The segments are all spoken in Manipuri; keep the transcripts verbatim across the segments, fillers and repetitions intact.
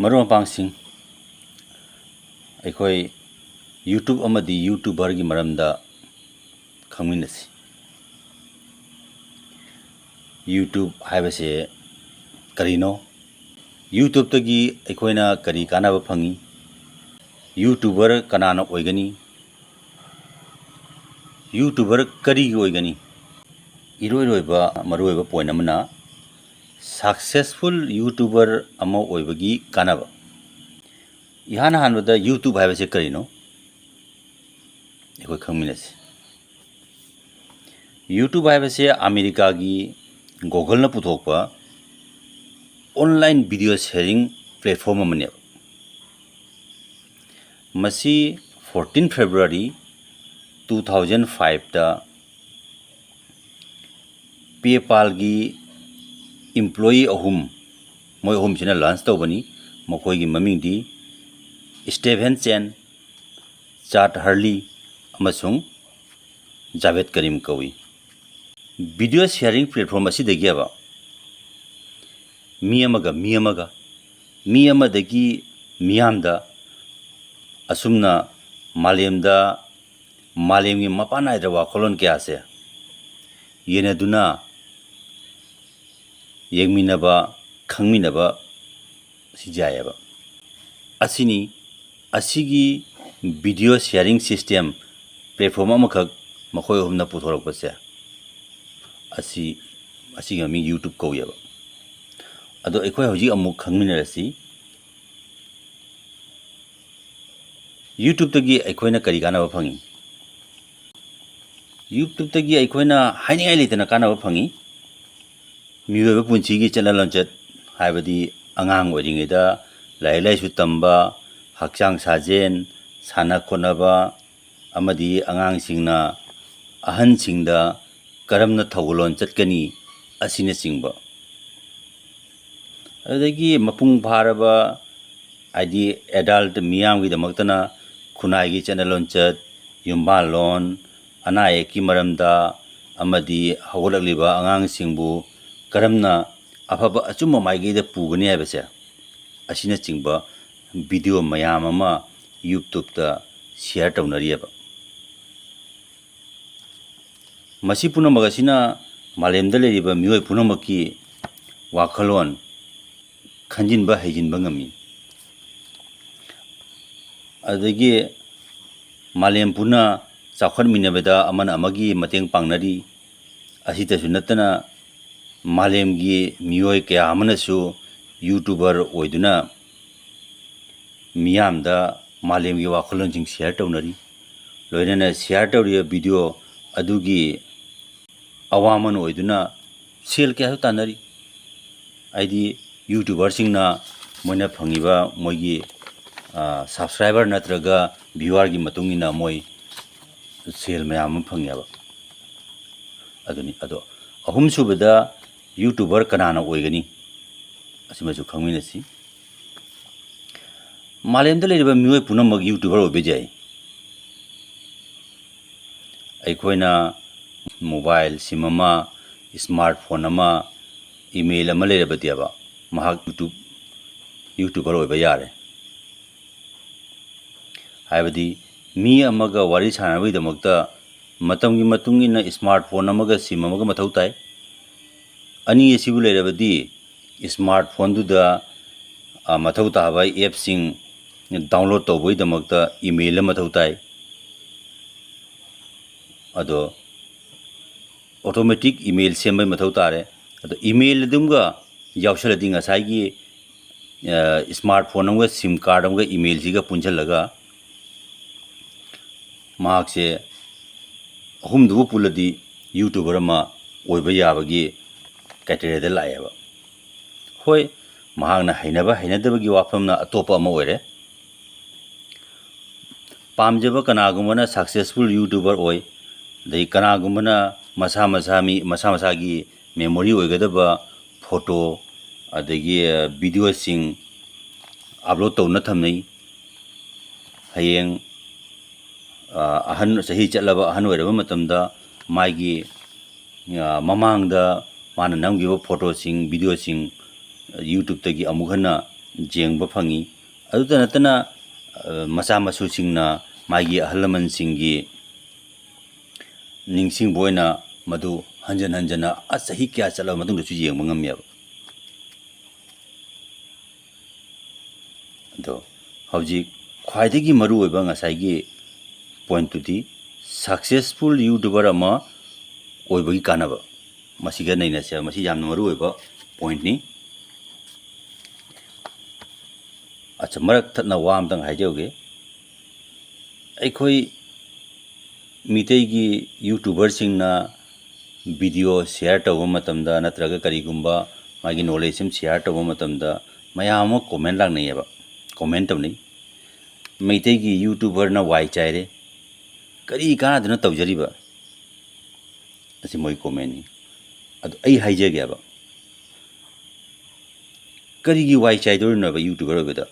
ꯃꯔꯨꯞ ꯃꯄꯥꯡꯁꯤꯡ, ꯑꯩꯈꯣꯏ YouTube ꯑꯃꯗꯤ YouTuberꯒꯤ ꯃꯔꯝꯗ ꯈꯪꯃꯤꯟꯅꯁꯤ꯫ YouTube ꯍꯥꯏꯕꯁꯦ ꯀꯔꯤꯅꯣ? YouTubeꯇꯒꯤ ꯑꯩꯈꯣꯏꯅ ꯀꯔꯤ ꯀꯥꯟꯅꯕ ꯐꯪꯏ? YouTuber ꯀꯅꯥꯅ ꯑꯣꯏꯒꯅꯤ? YouTuber ꯀꯔꯤꯒꯤ ꯑꯣꯏꯒꯅꯤ? ꯏꯔꯣꯏ ꯂꯣꯏꯕ ꯃꯔꯨꯑꯣꯏꯕ point ꯑꯃꯅ, successful YouTuber ꯑꯃ ꯑꯣꯏꯕꯒꯤ ꯀꯥꯟꯅꯕ꯫ ꯏꯍꯥꯟ ꯍꯥꯟꯕꯗ YouTube ꯍꯥꯏꯕꯁꯦ ꯀꯔꯤꯅꯣ? ꯑꯩꯈꯣꯏ ꯈꯪꯃꯤꯟꯅꯁꯤ꯫ YouTube ꯍꯥꯏꯕꯁꯦ ꯑꯃꯦꯔꯤꯀꯥꯒꯤ Googleꯅ ꯄꯨꯊꯣꯛꯄ online video sharing platform ꯑꯃꯅꯦꯕ꯫ ꯃꯁꯤ fourteen February two thousand fiveꯇ PayPalꯒꯤ employee ꯑꯍꯨꯝ, ꯃꯣꯏ ꯑꯍꯨꯝꯁꯤꯅ launch ꯇꯧꯕꯅꯤ꯫ ꯃꯈꯣꯏꯒꯤ ꯃꯃꯤꯡꯗꯤ Steven Chen, Chad Hurley ꯑꯃꯁꯨꯡ ꯖꯥꯚꯦꯗ ꯀꯔꯤꯝ ꯀꯧꯏ꯫ Video sharing platform ꯑꯁꯤꯗꯒꯤꯕ ꯃꯤ ꯑꯃꯒ ꯃꯤ ꯑꯃꯒ, ꯃꯤ ꯑꯃꯗꯒꯤ ꯃꯤꯌꯥꯝꯗ ꯑꯁꯨꯝꯅ ꯃꯥꯂꯦꯝꯗ, ꯃꯥꯂꯦꯝꯒꯤ ꯃꯄꯥꯟ ꯅꯥꯏꯗ꯭ꯔꯕ ꯋꯥꯈꯜꯂꯣꯟ ꯀꯌꯥꯁꯦ ꯌꯦꯟꯅꯗꯨꯅ ꯌꯦꯡꯃꯤꯟꯅꯕ, ꯈꯪꯃꯤꯟꯅꯕ ꯁꯤ ꯌꯥꯏꯌꯦꯕ꯫ ꯑꯁꯤꯅꯤ, ꯑꯁꯤꯒꯤ video sharing system platform ꯑꯃꯈꯛ ꯃꯈꯣꯏ ꯑꯍꯨꯝꯅ ꯄꯨꯊꯣꯔꯛꯄꯁꯦ, ꯑꯁꯤ, ꯑꯁꯤꯒꯤ ꯃꯃꯤꯡ YouTube ꯀꯧꯋꯦꯕ꯫ ꯑꯗꯣ ꯑꯩꯈꯣꯏ ꯍꯧꯖꯤꯛ ꯑꯃꯨꯛ ꯈꯪꯃꯤꯟꯅꯔꯁꯤ, YouTubeꯇꯒꯤ ꯑꯩꯈꯣꯏꯅ ꯀꯔꯤ ꯀꯥꯟꯅꯕ ꯐꯪꯉꯤ? YouTubeꯇꯒꯤ ꯑꯩꯈꯣꯏꯅ ꯍꯥꯏꯅꯤꯡꯉꯥꯏ ꯂꯩꯇꯅ ꯀꯥꯟꯅꯕ ꯐꯪꯉꯤ꯫ ꯃꯤꯑꯣꯏꯕ ꯄꯨꯟꯁꯤꯒꯤ ꯆꯠꯅ ꯂꯣꯟꯆꯠ, ꯍꯥꯏꯕꯗꯤ ꯑꯉꯥꯡ ꯑꯣꯏꯔꯤꯉꯩꯗ ꯂꯥꯏꯔꯤꯛ ꯂꯥꯏꯁꯨ ꯇꯝꯕ, ꯍꯛꯆꯥꯡ ꯁꯥꯖꯦꯜ, ꯁꯥꯟꯅ ꯈꯣꯠꯅꯕ, ꯑꯃꯗꯤ ꯑꯉꯥꯡꯁꯤꯡꯅ ꯑꯍꯟꯁꯤꯡꯗ ꯀꯔꯝꯅ ꯊꯧꯒꯜꯂꯣꯟ ꯆꯠꯀꯅꯤ ꯑꯁꯤꯅꯆꯤꯡꯕ꯫ ꯑꯗꯨꯗꯒꯤ ꯃꯄꯨꯡ ꯐꯥꯔꯕ, ꯍꯥꯏꯗꯤ adult ꯃꯤꯌꯥꯝꯒꯤꯗꯃꯛꯇꯅ ꯈꯨꯟꯅꯥꯏꯒꯤ ꯆꯠꯅ ꯂꯣꯟꯆꯠ, ꯌꯨꯝꯕꯥꯜꯂꯣꯟ, ꯑꯅꯥ ꯑꯌꯦꯛꯀꯤ ꯃꯔꯝꯗ ꯑꯃꯗꯤ ꯍꯧꯒꯠꯂꯛꯂꯤꯕ ꯑꯉꯥꯡꯁꯤꯡꯕꯨ ꯀꯔꯝꯅ ꯑꯐꯕ ꯑꯆꯨꯝꯕ ꯃꯥꯏꯀꯩꯗ ꯄꯨꯒꯅꯤ ꯍꯥꯏꯕꯁꯦ, ꯑꯁꯤꯅꯆꯤꯡꯕ video ꯃꯌꯥꯝ ꯑꯃ YouTubeꯇ share ꯇꯧꯅꯔꯤꯑꯕ꯫ ꯃꯁꯤ ꯄꯨꯝꯅꯃꯛ ꯑꯁꯤꯅ ꯃꯥꯂꯦꯝꯗ ꯂꯩꯔꯤꯕ ꯃꯤꯑꯣꯏ ꯄꯨꯝꯅꯃꯛꯀꯤ ꯋꯥꯈꯜꯂꯣꯟ ꯈꯟꯖꯤꯟꯕ ꯍꯩꯖꯤꯟꯕ ꯉꯝꯃꯤ꯫ ꯑꯗꯒꯤ ꯃꯥꯂꯦꯝ ꯄꯨꯟꯅ ꯆꯥꯎꯈꯠꯃꯤꯟꯅꯕꯗ ꯑꯃꯅ ꯑꯃꯒꯤ ꯃꯇꯦꯡ ꯄꯥꯡꯅꯔꯤ꯫ ꯑꯁꯤꯇꯁꯨ ꯅꯠꯇꯅ ꯃꯥꯂꯦꯝꯒꯤ ꯃꯤꯑꯣꯏ ꯀꯌꯥ ꯑꯃꯅꯁꯨ YouTuber ꯑꯣꯏꯗꯨꯅ ꯃꯤꯌꯥꯝꯗ ꯃꯥꯂꯦꯝꯒꯤ ꯋꯥꯈꯜꯂꯣꯟꯁꯤꯡ share ꯇꯧꯅꯔꯤ꯫ ꯂꯣꯏꯅꯅ share ꯇꯧꯔꯤꯕ video ꯑꯗꯨꯒꯤ ꯑꯋꯥꯃꯟ ꯑꯣꯏꯗꯨꯅ ꯁꯦꯜ ꯀꯌꯥꯁꯨ ꯇꯥꯟꯅꯔꯤ꯫ ꯍꯥꯏꯗꯤ YouTuberꯁꯤꯡꯅ ꯃꯣꯏꯅ ꯐꯪꯉꯤꯕ ꯃꯣꯏꯒꯤ, ꯑ, subscriber ꯅꯠꯇ꯭ꯔꯒ viewerꯒꯤ ꯃꯇꯨꯡ ꯏꯟꯅ ꯃꯣꯏ ꯁꯦꯜ ꯃꯌꯥꯝ ꯑꯃ ꯐꯪꯉꯦꯕ꯫ ꯑꯗꯨꯅꯤ꯫ ꯑꯗꯣ ꯑꯍꯨꯝꯁꯨꯕꯗ YouTuber ꯀꯅꯥꯅ ꯑꯣꯏꯒꯅꯤ? ꯑꯁꯤꯃꯁꯨ ꯈꯪꯃꯤꯟꯅꯁꯤ꯫ ꯃꯥꯂꯦꯝꯗ ꯂꯩꯔꯤꯕ ꯃꯤꯑꯣꯏ ꯄꯨꯝꯅꯃꯛ YouTuber ꯑꯣꯏꯕ ꯌꯥꯏ꯫ ꯑꯩꯈꯣꯏꯅ mobile sim ꯑꯃ, smartphone ꯑꯃ, email ꯑꯃ ꯂꯩꯔꯕꯗꯤꯕ ꯃꯍꯥꯛ YouTube, YouTuber ꯑꯣꯏꯕ ꯌꯥꯔꯦ꯫ ꯍꯥꯏꯕꯗꯤ ꯃꯤ ꯑꯃꯒ ꯋꯥꯔꯤ ꯁꯥꯟꯅꯕꯒꯤꯗꯃꯛꯇ ꯃꯇꯝꯒꯤ ꯃꯇꯨꯡ ꯏꯟꯅ smartphone ꯑꯃꯒ sim ꯑꯃꯒ ꯃꯊꯧ ꯇꯥꯏ꯫ ꯑꯅꯤ ꯑꯁꯤꯕꯨ ꯂꯩꯔꯕꯗꯤ smartphoneꯗꯨꯗ, ꯑ, ꯃꯊꯧ ꯇꯥꯕ appꯁꯤꯡ download ꯇꯧꯕꯒꯤꯗꯃꯛꯇ email ꯑꯃ ꯃꯊꯧ ꯇꯥꯏ꯫ ꯑꯗꯣ automatic email ꯁꯦꯝꯕꯩ ꯃꯊꯧ ꯇꯥꯔꯦ꯫ ꯑꯗꯣ email ꯑꯗꯨꯝꯒ ꯌꯥꯎꯁꯜꯂꯗꯤ ꯉꯁꯥꯏꯒꯤ, ꯑ, smartphone ꯑꯃꯒ sim card ꯑꯃꯒ emailꯁꯤꯒ ꯄꯨꯟꯁꯤꯜꯂꯒ ꯃꯍꯥꯛꯁꯦ ꯑꯍꯨꯝꯗꯨꯕꯨ ꯄꯨꯜꯂꯗꯤ YouTuber ꯑꯃ ꯑꯣꯏꯕ ꯌꯥꯕꯒꯤ criteriaꯗ ꯂꯥꯛꯑꯦꯕ꯫ ꯍꯣꯏ, ꯃꯍꯥꯛꯅ ꯍꯩꯅꯕ ꯍꯩꯅꯗꯕꯒꯤ ꯋꯥꯐꯝꯅ ꯑꯇꯣꯞꯄ ꯑꯃ ꯑꯣꯏꯔꯦ꯫ ꯄꯥꯝꯖꯕ ꯀꯅꯥꯒꯨꯝꯕꯅ successful YouTuber ꯑꯣꯏ, ꯑꯗꯩ ꯀꯅꯥꯒꯨꯝꯕꯅ ꯃꯁꯥ ꯃꯁꯥ ꯃꯤ, ꯃꯁꯥ ꯃꯁꯥꯒꯤ memory ꯑꯣꯏꯒꯗꯕ photo, ꯑꯗꯒꯤ, ꯑ, videoꯁꯤꯡ upload ꯇꯧꯅ ꯊꯝꯅꯩ꯫ ꯍꯌꯦꯡ, ꯑ, ꯑꯍꯟ, ꯆꯍꯤ ꯆꯠꯂꯕ ꯑꯍꯟ ꯑꯣꯏꯔꯕ ꯃꯇꯝꯗ ꯃꯥꯒꯤ, ꯑ, ꯃꯃꯥꯡꯗ ꯃꯥꯅ ꯅꯝꯈꯤꯕ photoꯁꯤꯡ, videoꯁꯤꯡ YouTubeꯇꯒꯤ ꯑꯃꯨꯛ ꯍꯟꯅ ꯌꯦꯡꯕ ꯐꯪꯉꯤ꯫ ꯑꯗꯨꯇ ꯅꯠꯇꯅ, ꯑ, ꯃꯆꯥ ꯃꯁꯨꯁꯤꯡꯅ ꯃꯥꯒꯤ ꯑꯍꯜ ꯂꯃꯟꯁꯤꯡꯒꯤ ꯅꯤꯡꯁꯤꯡꯕ ꯑꯣꯏꯅ ꯃꯗꯨ ꯍꯟꯖꯟ ꯍꯟꯖꯟꯅ, ꯑ, ꯆꯍꯤ ꯀꯌꯥ ꯆꯠꯂꯕ ꯃꯇꯨꯡꯗꯁꯨ ꯌꯦꯡꯕ ꯉꯝꯃꯦꯕ꯫ ꯑꯗꯣ ꯍꯧꯖꯤꯛ ꯈ꯭ꯋꯥꯏꯗꯒꯤ ꯃꯔꯨꯑꯣꯏꯕ ꯉꯁꯥꯏꯒꯤ ꯄꯣꯏꯟꯠꯇꯨꯗꯤ, ꯁꯛꯁꯦꯁꯐꯨꯜ ꯌꯨꯇ꯭ꯌꯨꯕꯔ ꯑꯃ ꯑꯣꯏꯕꯒꯤ ꯀꯥꯟꯅꯕ, ꯃꯁꯤꯒ ꯅꯩꯅꯁꯦ꯫ ꯃꯁꯤ ꯌꯥꯝꯅ ꯃꯔꯨꯑꯣꯏꯕ ꯄꯣꯏꯟꯠꯅꯤ꯫ ꯑꯠꯆꯥ, ꯃꯔꯛ ꯊꯠꯅ ꯋꯥ ꯑꯝꯇꯪ ꯍꯥꯏꯖꯍꯧꯒꯦ꯫ ꯑꯩꯈꯣꯏ ꯃꯤꯇꯩꯒꯤ ꯌꯨꯇ꯭ꯌꯨꯕꯔꯁꯤꯡꯅ ꯚꯤꯗꯤꯑꯣ ꯁꯤꯌꯥꯔ ꯇꯧꯕ ꯃꯇꯝꯗ ꯅꯠꯇ꯭ꯔꯒ ꯀꯔꯤꯒꯨꯝꯕ ꯃꯥꯒꯤ ꯅꯣꯂꯦꯖ ꯑꯃ ꯁꯤꯌꯥꯔ ꯇꯧꯕ ꯃꯇꯝꯗ ꯃꯌꯥꯝ ꯑꯃ ꯀꯣꯃꯦꯟ ꯂꯥꯛꯅꯩꯌꯦꯕ, ꯀꯣꯃꯦꯟ ꯇꯧꯅꯩ꯫ "ꯃꯩꯇꯩꯒꯤ ꯌꯨꯇ꯭ꯌꯨꯕꯔꯅ ꯋꯥꯏ ꯆꯥꯏꯔꯦ, ꯀꯔꯤ ꯀꯥꯟꯅꯗꯨꯅ ꯇꯧꯖꯔꯤꯕ?" ꯑꯁꯤ ꯃꯣꯏ ꯀꯣꯃꯦꯟꯅꯤ꯫ ꯑꯗꯨ ꯑꯩ ꯍꯥꯏꯖꯒꯦꯕ, ꯀꯔꯤꯒꯤ ꯋꯥꯏ ꯆꯥꯏꯗꯧꯔꯤꯅꯣꯕ ꯌꯨꯇ꯭ꯌꯨꯕꯔ ꯑꯣꯏꯕꯗ?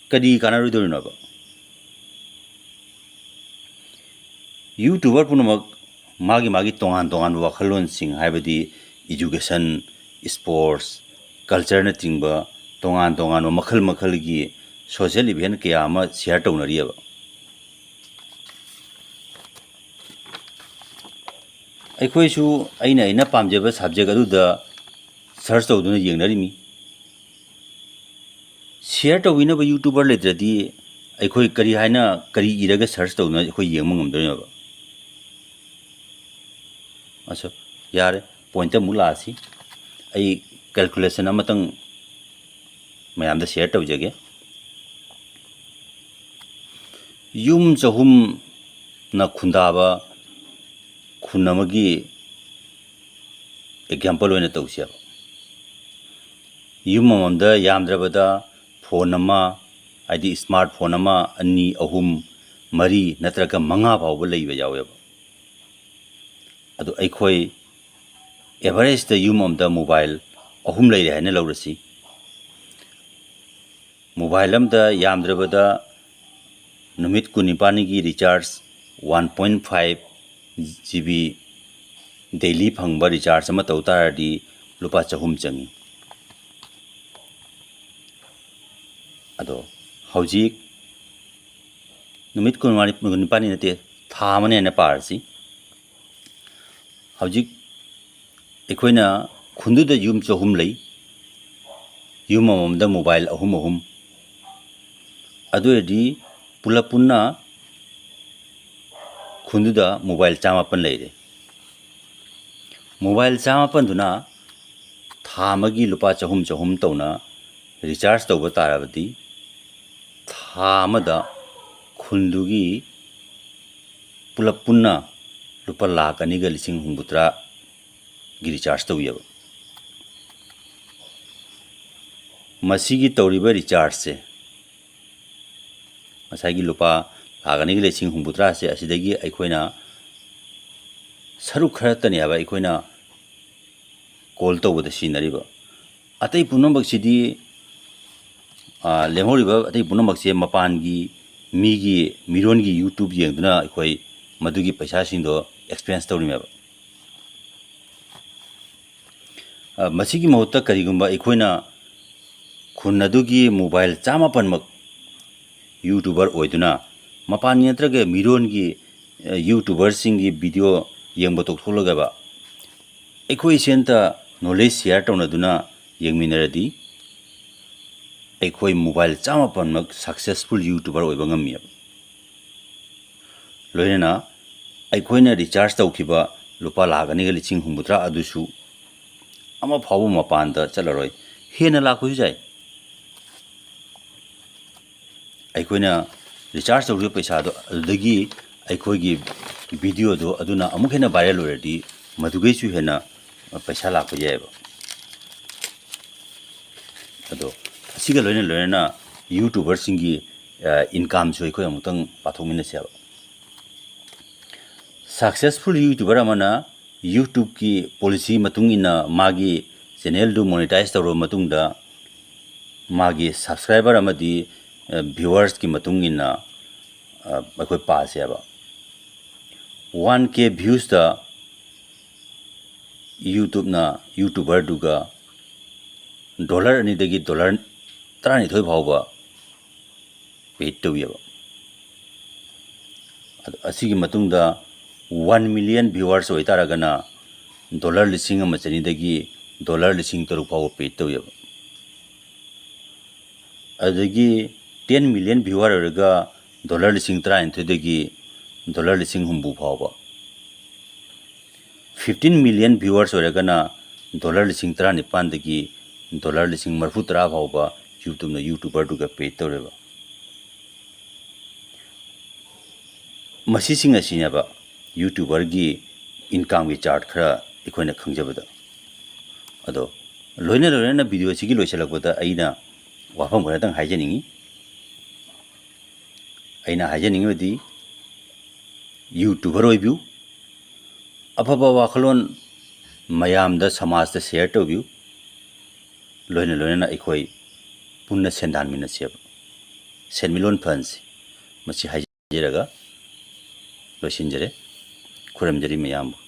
ꯀꯔꯤ ꯀꯥꯟꯅꯔꯣꯏꯗꯧꯔꯤꯅꯣꯕ? ꯌꯨꯇ꯭ꯌꯨꯕꯔ ꯄꯨꯝꯅꯃꯛ ꯃꯥꯒꯤ ꯃꯥꯒꯤ ꯇꯣꯉꯥꯟ ꯇꯣꯉꯥꯟꯕ ꯋꯥꯈꯜꯂꯣꯟꯁꯤꯡ, ꯍꯥꯏꯕꯗꯤ ꯏꯖꯨꯀꯦꯁꯟ, ꯏꯁꯄꯣꯔꯠꯁ, ꯀꯜꯆꯔꯅꯆꯤꯡꯕ ꯇꯣꯉꯥꯟ ꯇꯣꯉꯥꯟꯕ ꯃꯈꯜ ꯃꯈꯜꯒꯤ ꯁꯣꯁꯦꯜ ꯏꯚꯦꯟ ꯀꯌꯥ ꯑꯃ ꯁꯤꯌꯥꯔ ꯇꯧꯅꯔꯤꯑꯕ꯫ ꯑꯩꯈꯣꯏꯁꯨ ꯑꯩꯅ ꯑꯩꯅ ꯄꯥꯝꯖꯕ ꯁꯕꯖꯦꯛ ꯑꯗꯨꯗ ꯁꯔꯆ ꯇꯧꯗꯨꯅ ꯌꯦꯡꯅꯔꯤꯃꯤ꯫ ꯁꯤꯌꯥꯔ ꯇꯧꯕꯤꯅꯕ ꯌꯨꯇ꯭ꯌꯨꯕꯔ ꯂꯩꯇ꯭ꯔꯗꯤ ꯑꯩꯈꯣꯏ ꯀꯔꯤ ꯍꯥꯏꯅ, ꯀꯔꯤ ꯏꯔꯒ ꯁꯔꯆ ꯇꯧꯗꯨꯅ ꯑꯩꯈꯣꯏ ꯌꯦꯡꯕ ꯉꯝꯗꯣꯏꯅꯣꯕ? ꯑꯁ, ꯌꯥꯔꯦ, ꯄꯣꯏꯟꯠꯇ ꯑꯃꯨꯛ ꯂꯥꯛꯑꯁꯤ꯫ ꯑꯩ ꯀꯦꯜꯀꯨꯂꯦꯁꯟ ꯑꯃꯇꯪ ꯃꯌꯥꯝꯗ ꯁꯤꯌꯥꯔ ꯇꯧꯖꯒꯦ꯫ ꯌꯨꯝ ꯆꯍꯨꯝꯅ ꯈꯨꯟꯗꯥꯕ ꯈꯨꯟ ꯑꯃꯒꯤ ꯑꯦꯛꯖꯥꯝꯄꯜ ꯑꯣꯏꯅ ꯇꯧꯁꯦꯕ꯫ ꯌꯨꯝ ꯑꯃꯃꯝꯗ ꯌꯥꯝꯗ꯭ꯔꯕꯗ ꯐꯣꯟ ꯑꯃ, ꯍꯥꯏꯗꯤ ꯁ꯭ꯃꯥꯔꯠ ꯐꯣꯟ ꯑꯃ, ꯑꯅꯤ, ꯑꯍꯨꯝ, ꯃꯔꯤ ꯅꯠꯇ꯭ꯔꯒ ꯃꯉꯥ ꯐꯥꯎꯕ ꯂꯩꯕ ꯌꯥꯎꯋꯦꯕ꯫ ꯑꯗꯣ ꯑꯩꯈꯣꯏ ꯑꯦꯚꯔꯦꯖꯇ ꯌꯨꯝ ꯑꯃꯗ ꯃꯣꯕꯥꯏꯜ ꯑꯍꯨꯝ ꯂꯩꯔꯦ ꯍꯥꯏꯅ ꯂꯧꯔꯁꯤ꯫ ꯃꯣꯕꯥꯏꯜ ꯑꯃꯗ ꯌꯥꯝꯗ꯭ꯔꯕꯗ ꯅꯨꯃꯤꯠ ꯀꯨꯟꯅꯤꯄꯥꯜꯅꯤꯒꯤ recharge, one point five G B daily ꯐꯪꯕ ꯔꯤꯆꯥꯔꯖ ꯑꯃ ꯇꯧ ꯇꯥꯔꯗꯤ ꯂꯨꯄꯥ ꯆꯍꯨꯝ ꯆꯪꯉꯤ꯫ ꯑꯗꯣ ꯍꯧꯖꯤꯛ ꯅꯨꯃꯤꯠ ꯀꯨꯟꯃꯉꯥꯅꯤ, ꯀꯨꯟꯅꯤꯄꯥꯜꯅꯤ ꯅꯠꯇꯦ, ꯊꯥ ꯑꯃꯅꯦ ꯍꯥꯏꯅ ꯄꯥꯔꯁꯤ꯫ ꯍꯧꯖꯤꯛ ꯑꯩꯈꯣꯏꯅ ꯈꯨꯟꯗꯨꯗ ꯌꯨꯝ ꯆꯍꯨꯝ ꯂꯩ, ꯌꯨꯝ ꯑꯃꯃꯝꯗ ꯃꯣꯕꯥꯏꯜ ꯑꯍꯨꯝ ꯑꯍꯨꯝ, ꯑꯗꯨ ꯑꯣꯏꯔꯗꯤ ꯄꯨꯂꯞ ꯄꯨꯟꯅ ꯈꯨꯟꯗꯨꯗ ꯃꯣꯕꯥꯏꯜ ꯆꯥꯃꯥꯄꯟ ꯂꯩꯔꯦ꯫ ꯃꯣꯕꯥꯏꯜ ꯆꯥꯃꯥꯄꯟꯗꯨꯅ ꯊꯥ ꯑꯃꯒꯤ ꯂꯨꯄꯥ ꯆꯍꯨꯝ ꯆꯍꯨꯝ ꯇꯧꯅ ꯔꯤꯆꯥꯔꯖ ꯇꯧꯕ ꯇꯥꯔꯕꯗꯤ, ꯊꯥ ꯑꯃꯗ ꯈꯨꯟꯗꯨꯒꯤ ꯄꯨꯂꯞ ꯄꯨꯟꯅ ꯂꯨꯄꯥ ꯂꯥꯈ ꯑꯅꯤꯒ ꯂꯤꯁꯤꯡ ꯍꯨꯝꯐꯨꯇꯔꯥꯒꯤ ꯔꯤꯆꯥꯔꯖ ꯇꯧꯋꯦꯕ꯫ ꯃꯁꯤꯒꯤ ꯇꯧꯔꯤꯕ ꯔꯤꯆꯥꯔꯖꯁꯦ, ꯉꯁꯥꯏꯒꯤ ꯂꯨꯄꯥ ꯂꯥꯈ ꯑꯅꯤꯒ ꯂꯤꯁꯤꯡ ꯍꯨꯝꯐꯨꯇꯔꯥꯁꯦ, ꯑꯁꯤꯗꯒꯤ ꯑꯩꯈꯣꯏꯅ ꯁꯔꯨꯛ ꯈꯔꯇꯅꯦꯕ ꯑꯩꯈꯣꯏꯅ ꯀꯣꯜ ꯇꯧꯕꯗ ꯁꯤꯖꯤꯟꯅꯔꯤꯕ꯫ ꯑꯇꯩ ꯄꯨꯝꯅꯃꯛꯁꯤꯗꯤ, ꯑ, ꯂꯦꯝꯍꯧꯔꯤꯕ ꯑꯇꯩ ꯄꯨꯝꯅꯃꯛꯁꯦ ꯃꯄꯥꯟꯒꯤ ꯃꯤꯒꯤ, ꯃꯤꯔꯣꯟꯒꯤ YouTube ꯌꯦꯡꯗꯨꯅ ꯑꯩꯈꯣꯏ ꯃꯗꯨꯒꯤ ꯄꯩꯁꯥꯁꯤꯡꯗꯣ ꯑꯦꯛꯁꯄꯦꯟꯁ ꯇꯧꯔꯤꯃꯦꯕ꯫ ꯑ, ꯃꯁꯤꯒꯤ ꯃꯍꯨꯠꯇ ꯀꯔꯤꯒꯨꯝꯕ ꯑꯩꯈꯣꯏꯅ ꯈꯨꯟ ꯑꯗꯨꯒꯤ ꯃꯣꯕꯥꯏꯜ ꯆꯥꯃꯥꯄꯟꯃꯛ YouTuber ꯑꯣꯏꯗꯨꯅ ꯃꯄꯥꯟꯒꯤ ꯅꯠꯇ꯭ꯔꯒ ꯃꯤꯔꯣꯟꯒꯤ, ꯑ, YouTuberꯁꯤꯡꯒꯤ video ꯌꯦꯡꯕ ꯇꯣꯛꯊꯣꯛꯂꯒꯕ ꯑꯩꯈꯣꯏ ꯏꯁꯦꯟꯇ knowledge share ꯇꯧꯅꯗꯨꯅ ꯌꯦꯡꯃꯤꯟꯅꯔꯗꯤ, ꯑꯩꯈꯣꯏ ꯃꯣꯕꯥꯏꯜ ꯆꯥꯃꯥꯄꯟꯃꯛ successful YouTuber ꯑꯣꯏꯕ ꯉꯝꯃꯤꯕ꯫ ꯂꯣꯏꯅꯅ ꯑꯩꯈꯣꯏꯅ ꯔꯤꯆꯥꯔꯖ ꯇꯧꯈꯤꯕ ꯂꯨꯄꯥ ꯂꯥꯈ ꯑꯅꯤꯒ ꯂꯤꯁꯤꯡ ꯍꯨꯝꯐꯨꯇꯔꯥ ꯑꯗꯨꯁꯨ ꯑꯃ ꯐꯥꯎꯕ ꯃꯄꯥꯟꯗ ꯆꯠꯂꯔꯣꯏ, ꯍꯦꯟꯅ ꯂꯥꯛꯄꯁꯨ ꯌꯥꯏ꯫ ꯑꯩꯈꯣꯏꯅ ꯔꯤꯆꯥꯔꯖ ꯇꯧꯔꯤꯕ ꯄꯩꯁꯥꯗꯣ ꯑꯗꯨꯗꯒꯤ ꯑꯩꯈꯣꯏꯒꯤ videoꯗꯣ ꯑꯗꯨꯅ ꯑꯃꯨꯛ ꯍꯦꯟꯅ viral ꯑꯣꯏꯔꯗꯤ ꯃꯗꯨꯒꯩꯁꯨ ꯍꯦꯟꯅ ꯄꯩꯁꯥ ꯂꯥꯛꯄ ꯌꯥꯏꯑꯕ꯫ ꯑꯗꯣ ꯑꯁꯤꯒ ꯂꯣꯏꯅ ꯂꯣꯏꯅꯅ YouTuberꯁꯤꯡꯒꯤ, ꯑ, incomeꯁꯨ ꯑꯩꯈꯣꯏ ꯑꯃꯨꯛꯇꯪ ꯄꯥꯊꯣꯛꯃꯤꯟꯅꯁꯦꯕ꯫ Successful YouTuber ꯑꯃꯅ YouTubeꯀꯤ policy ꯃꯇꯨꯡ ꯏꯟꯅ ꯃꯥꯒꯤ channelꯗꯨ monetize ꯇꯧꯔꯕ ꯃꯇꯨꯡꯗ ꯃꯥꯒꯤ subscriber ꯑꯃꯗꯤ, ꯑ, viewersꯀꯤ ꯃꯇꯨꯡ ꯏꯟꯅ, ꯑ, ꯑꯩꯈꯣꯏ ꯄꯥꯁꯦꯕ꯫ One K viewsꯇ YouTubeꯅ YouTuberꯗꯨꯒ dollar ꯑꯅꯤꯗꯒꯤ dollar ꯇꯔꯥꯅꯤꯊꯣꯏ ꯐꯥꯎꯕ ꯄꯦꯗ ꯇꯧꯋꯦꯕ꯫ ꯑꯗꯣ ꯑꯁꯤꯒꯤ ꯃꯇꯨꯡꯗ ꯋꯥꯟ ꯃꯤꯂꯤꯌꯟ ꯚ꯭ꯌꯨꯋꯔꯁ ꯑꯣꯏꯇꯥꯔꯒꯅ ꯗꯣꯂꯔ ꯂꯤꯁꯤꯡ ꯑꯃ ꯆꯅꯤꯗꯒꯤ ꯗꯣꯂꯔ ꯂꯤꯁꯤꯡ ꯇꯔꯨꯛ ꯐꯥꯎꯕ ꯄꯦꯗ ꯇꯧꯋꯦꯕ꯫ ꯑꯗꯨꯗꯒꯤ ꯇꯦꯟ ꯃꯤꯂꯤꯌꯟ ꯚ꯭ꯌꯨꯋꯔ ꯑꯣꯏꯔꯒ ꯗꯣꯂꯔ ꯂꯤꯁꯤꯡ ꯇꯔꯥꯅꯤꯊꯣꯏꯗꯒꯤ ꯗꯣꯂꯔ ꯂꯤꯁꯤꯡ ꯍꯨꯝꯐꯨ ꯐꯥꯎꯕ꯫ ꯐꯤꯐꯇꯤꯟ ꯃꯤꯂꯤꯌꯟ ꯚ꯭ꯌꯨꯋꯔꯁ ꯑꯣꯏꯔꯒꯅ ꯗꯣꯂꯔ ꯂꯤꯁꯤꯡ ꯇꯔꯥꯅꯤꯄꯥꯟꯗꯒꯤ ꯗꯣꯂꯔ ꯂꯤꯁꯤꯡ ꯃꯔꯤꯐꯨ ꯇꯔꯥ ꯐꯥꯎꯕ YouTubeꯅ YouTuberꯗꯨꯒ ꯄꯦꯗ ꯇꯧꯔꯦꯕ꯫ ꯃꯁꯤꯁꯤꯡ ꯑꯁꯤꯅꯦꯕ YouTuberꯒꯤ incomeꯒꯤ chart ꯈꯔ ꯑꯩꯈꯣꯏꯅ ꯈꯪꯖꯕꯗ꯫ ꯑꯗꯣ ꯂꯣꯏꯅ ꯂꯣꯏꯅꯅ video ꯑꯁꯤꯒꯤ ꯂꯣꯏꯁꯤꯜꯂꯛꯄꯗ ꯑꯩꯅ ꯋꯥꯐꯝ ꯈꯔꯇꯪ ꯍꯥꯏꯖꯅꯤꯡꯉꯤ꯫ ꯑꯩꯅ ꯍꯥꯏꯖꯅꯤꯡꯉꯤꯕꯗꯤ YouTuber ꯑꯣꯏꯕꯤꯌꯨ, ꯑꯐꯕ ꯋꯥꯈꯜꯂꯣꯟ ꯃꯌꯥꯝꯗ, ꯁꯃꯥꯖꯇ share ꯇꯧꯕꯤꯌꯨ, ꯂꯣꯏꯅ ꯂꯣꯏꯅꯅ ꯑꯩꯈꯣꯏ ꯄꯨꯟꯅ ꯁꯦꯟꯗꯥꯟꯃꯤꯟꯅꯁꯦꯕ꯫ ꯁꯦꯟꯃꯤꯠꯂꯣꯟ ꯐꯍꯟꯁꯤ꯫ ꯃꯁꯤ ꯍꯥꯏꯖꯔꯒ ꯂꯣꯏꯁꯤꯟꯖꯔꯦ꯫ ꯈꯨꯔꯨꯝꯖꯔꯤ ꯃꯌꯥꯝꯕꯨ꯫